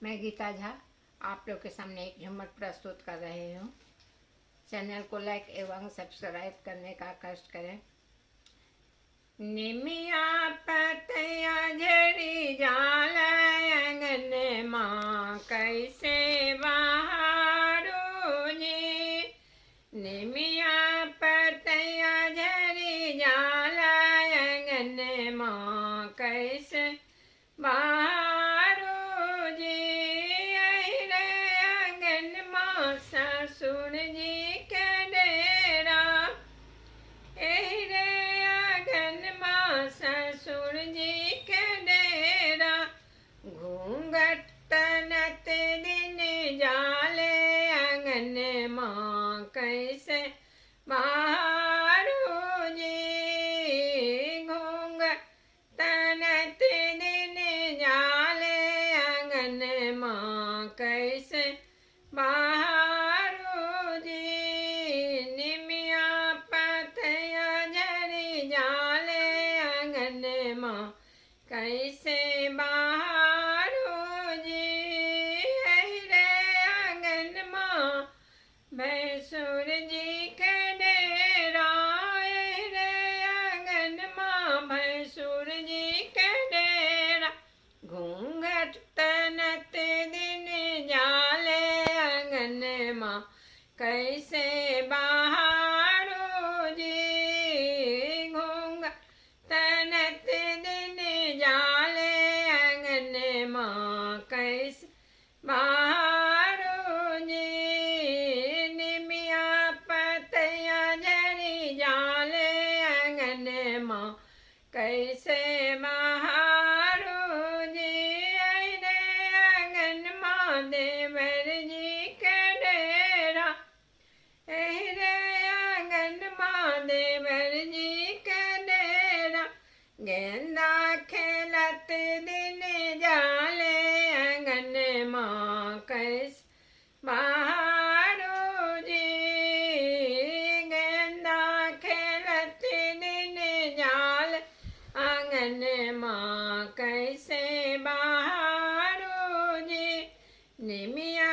मैं गीता झा आप लोग के सामने एक झूमर प्रस्तुत कर रही हूँ। चैनल को लाइक एवं सब्सक्राइब करने का कष्ट करें। निमिया पतया झड़ी जाल आंगन माँ कैसे बहारू जी। निमिया पतया झड़ी जाल आंगन माँ कैसे बहारू जी। अरे आंगन माँ ससुर जी के डेरा, अरे आंगन माँ ससुर जी के डेरा। घूंघट तनत दिन जाले आंगन माँ कैसे बहारू जी। घूंघट तनत दिन जाले आंगन माँ कैसे बहारू जी। निमिया पतया झड़ी जाले आंगन माँ कैसे बहारू जी। अरे आंगन माँ भैंसुर जी के डेरा, अरे आंगन माँ भैंसुर जी के डेरा। घूंघट तनत दिन जाले आंगन माँ कैसे बहारू जी। घूंघट तनत दिन जाले आंगन माँ कैसे बहारू जी। निमिया पतया झड़ी जाले आंगन माँ कैसे बहारू जी। अरे आंगन माँ देवर जी के डेरा, अरे आंगन माँ देवर जी के डेरा। गेंदा खेलत दिन जाले आंगन माँ कैसे बहारू जी। गेंदा खेलत दिन जाल आंगन माँ कैसे बहारू जी। निमिया